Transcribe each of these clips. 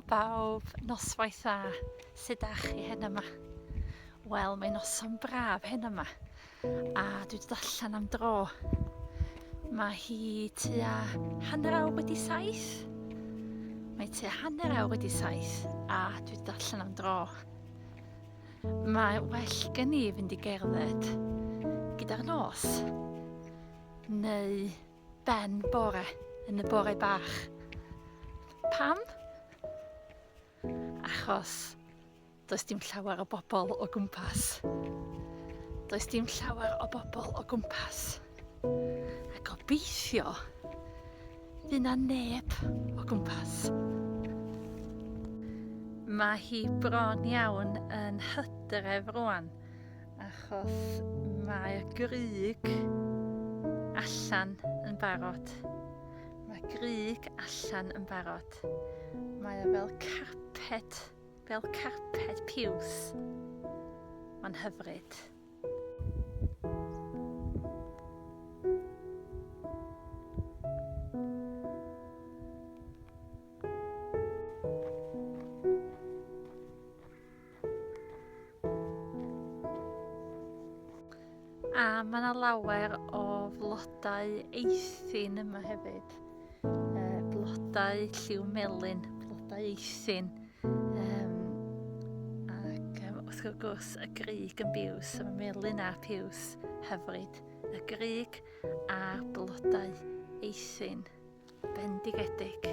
bawb, noswaith dda. Sut dach chi heno 'ma? Wel, mae noson braf heno 'ma, a dwi wedi dod allan am dro. Mae hi tua 7:30. Mae tua 7:30 a dwi wedi dod allan am dro. Mae well gen i fynd i gerdded gyda'r nos neu ben bore, yn y bore bach. Pam? Achos does dim llawer o bobl o gwmpas. Does dim llawer o bobl o gwmpas. A gobeithio fydd na neb o gwmpas. Mae hi bron iawn yn hydref rwan. Achos mae'r grug allan yn barod. Mae grug allan yn barod. Mae o fel carped, fel carped piws. Mae'n hyfryd. A mae yna lawer o flodau eithin yma hefyd. Uh, blodau lliw melyn, blodau eithin. Um, ac um, wrth gwrs y grug yn biws, y melyn a'r piws hyfryd. Y grug a'r blodau eithin. Bendigedig.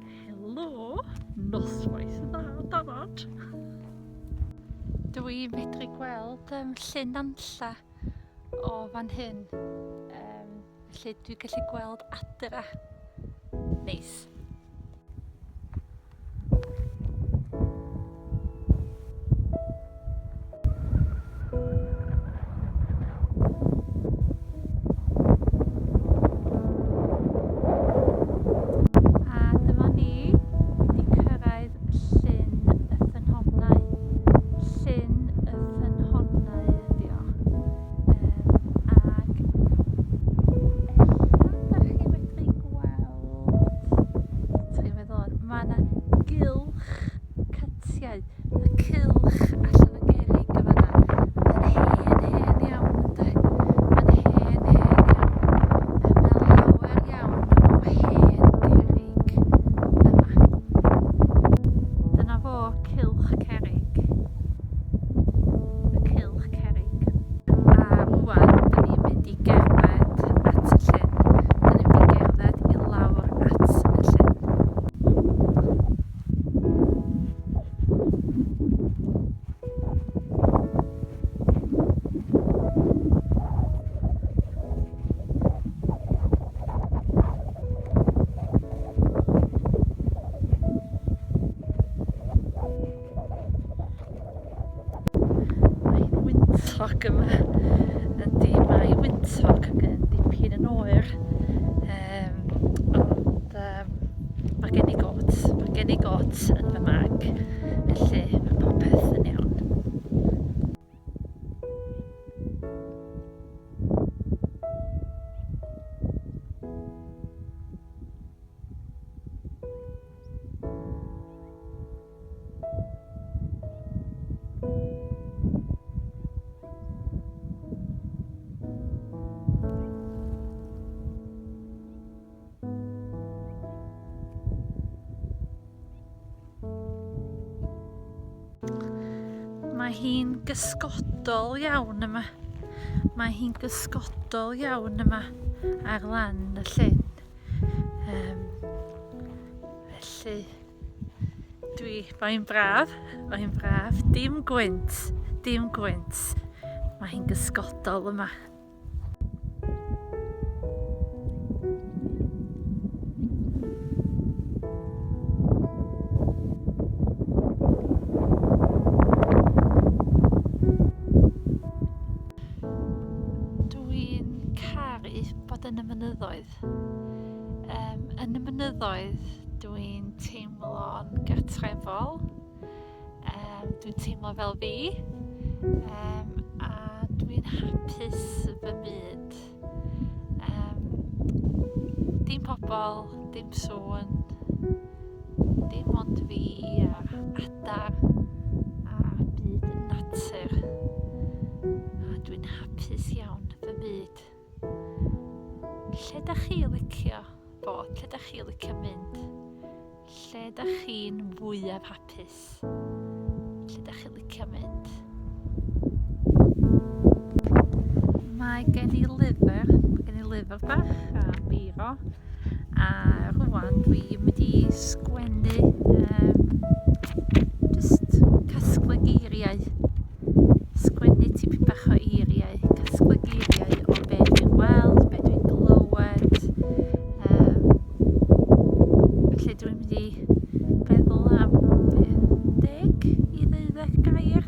Helo, noswaith dda, dafod. Dw i'n medru gweld um, Llyn Nantlla o fan hyn. Um, felly dwi'n gallu gweld adra. Neis. A dyma ni wedi cyrraedd Llyn y Ffynhonnau. Llyn y Ffynhonnau ydi o. Um, ac ella da chi medru gweld, ti'n meddwl, mae yna gylch cytiau, y cylch allan o gerrig yn fanna. Mae'n hen, hen iawn, ynde? Mae'n hen, hen iawn. Mae yna lawer iawn o hen gerrig yma. Dyna fo, cylch cerrig. Y cylch cerrig. A rwan, dyn ni'n mynd i gerdded at y llyn. Dyn ni'n mynd i gerdded i lawr at y llyn. Mae'n wyntog yma. Yndi, mae wyntog ac yn dipyn yn oer. Um, ond um, mae gen i got, mae gen i got yn fy mag, felly mae popeth yn iawn. Mae hi'n gysgodol iawn yma. Mae hi'n gysgodol iawn yma ar lan y llyn. Um, felly, dwi, mae'n braf, mae'n braf. Dim gwynt, dim gwynt. Mae hi'n gysgodol yma. bod yn y mynyddoedd. Um, yn y mynyddoedd, dwi'n teimlo'n gartrefol. Um, dwi'n teimlo fel fi. Um, a dwi'n hapus fy myd. Um, dim pobl, dim sŵn, dim ond fi a adar a byd natur. A dwi'n hapus iawn fy myd. Lle da chi licio bod? Lle da chi licio mynd? Lle da chi'n fwyaf hapus? Lle da chi'n licio mynd? Mae gen i lyfr, mae gen i lyfr bach a beiro, a rwan dwi'n mynd i sgwennu um, just casglu geiriau, sgwennu tipyn bach o eiriau, casglu geiriau o be dwi'n weld, be dwi'n glywed, um, felly dwi'n mynd i feddwl am 10 i 12 gair.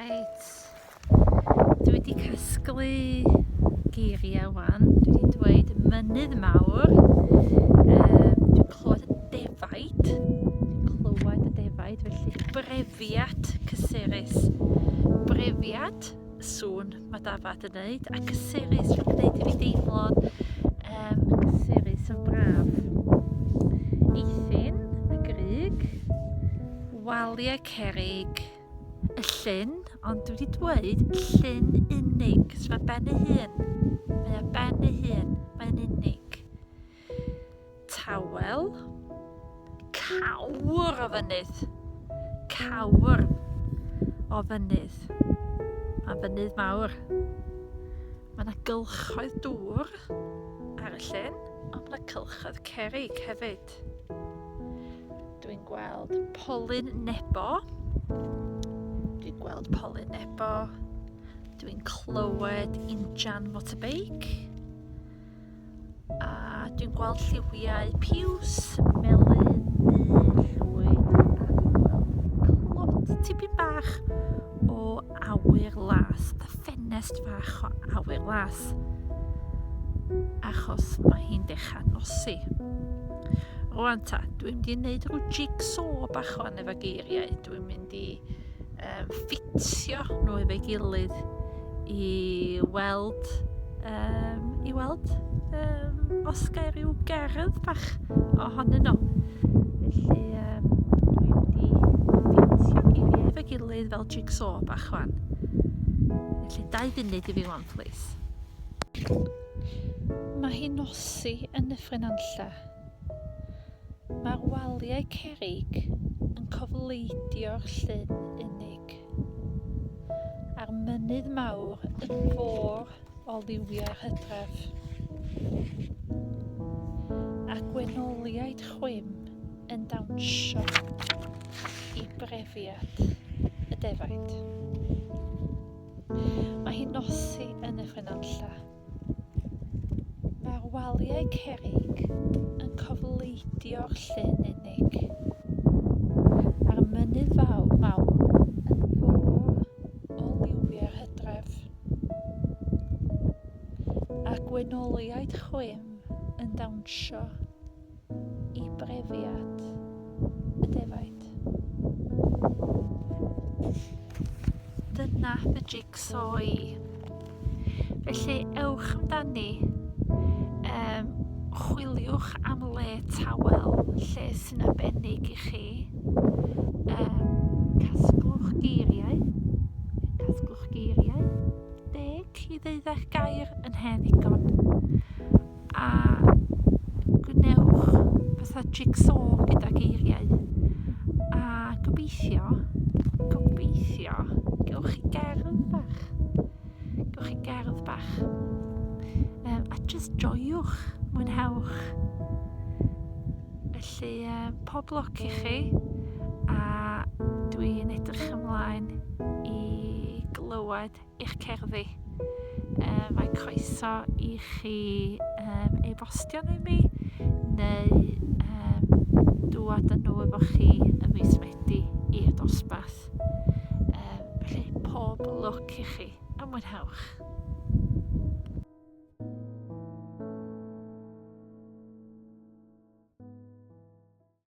Reit, dwi wedi casglu geiriau wan. Dwi wedi dweud mynydd mawr. Um, dwi'n clywed y defaid. Dwi'n clywed y defaid, felly brefiad cysurus. Brefiad, sŵn mae dafad yn neud, a cysurus, mae'n gwneud i fi deimlo'n um, gysurus yn braf. Eithin, y grug, waliau cerrig, y llyn, ond dwi wedi dweud llyn unig, so mae ben ei hun. Mae o ben ei hun, mae'n unig. Tawel, cawr o fynydd. Cawr o fynydd. Mae fynydd mawr. Mae yna gylchoedd dŵr ar y llyn, ond mae yna cylchoedd cerrig hefyd. Dwi'n gweld polyn nebo. Dwi'n gweld polyn nebo. Dwi'n clywed injan motorbike. A dwi'n gweld lliwiau piws, melyn, du, llwyd, a dwi'n gweld clwt tipyn bach o awyr las, a ffenest fach o awyr las, achos mae hi'n dechrau nosi. Rwan ta, dwi'n mynd i wneud rhyw jigsaw bach o'n efo geiriau. Dwi'n mynd i um, ffitio nhw efo'i gilydd i weld, um, i weld um, os gael rhyw gerdd bach ohonyn nhw. Felly um, dwi'n mynd i ffitio geiriau efo'i gilydd fel jigsaw bach wan. Felly 2 funud i fi wan, please. Mae hi'n nosi yn Nyffryn Nantlle. Mae'r waliau cerrig yn cofleidio'r llyn unig, a'r mynydd mawr yn fôr o liwiau'r hydref. A gwenoliaid chwim yn dawnsio i brefiad y defaid. Mae hi'n nosi yn y ffynonlla. Mae'r waliau cerrig yn cofleidio'r llyn unig. gwenoliaid chwim yn dawnsio i brefiad y defaid. Dyna fy jigsaw i. Felly ewch amdani, um, chwiliwch am le tawel, lle sy'n arbennig i chi. Um, casglwch geiriau, casglwch geiriau, deg i ddeuddeg gair yn hen ddigon. A gwnewch fatha jigsaw gyda geiriau. A gobeithio, gobeithio, gewch chi gerdd bach. Gewch chi gerdd bach. Um, a just joiwch, mwynhewch. Felly, um, pob lwc i chi. A dwi'n edrych ymlaen i glywed eich cerddi. Um, mae croeso i chi um, e-bostio nhw i mi neu um, dŵad â nhw efo chi ym mis Medi i'r dosbarth. Um, felly pob lwc i chi a mwynhewch.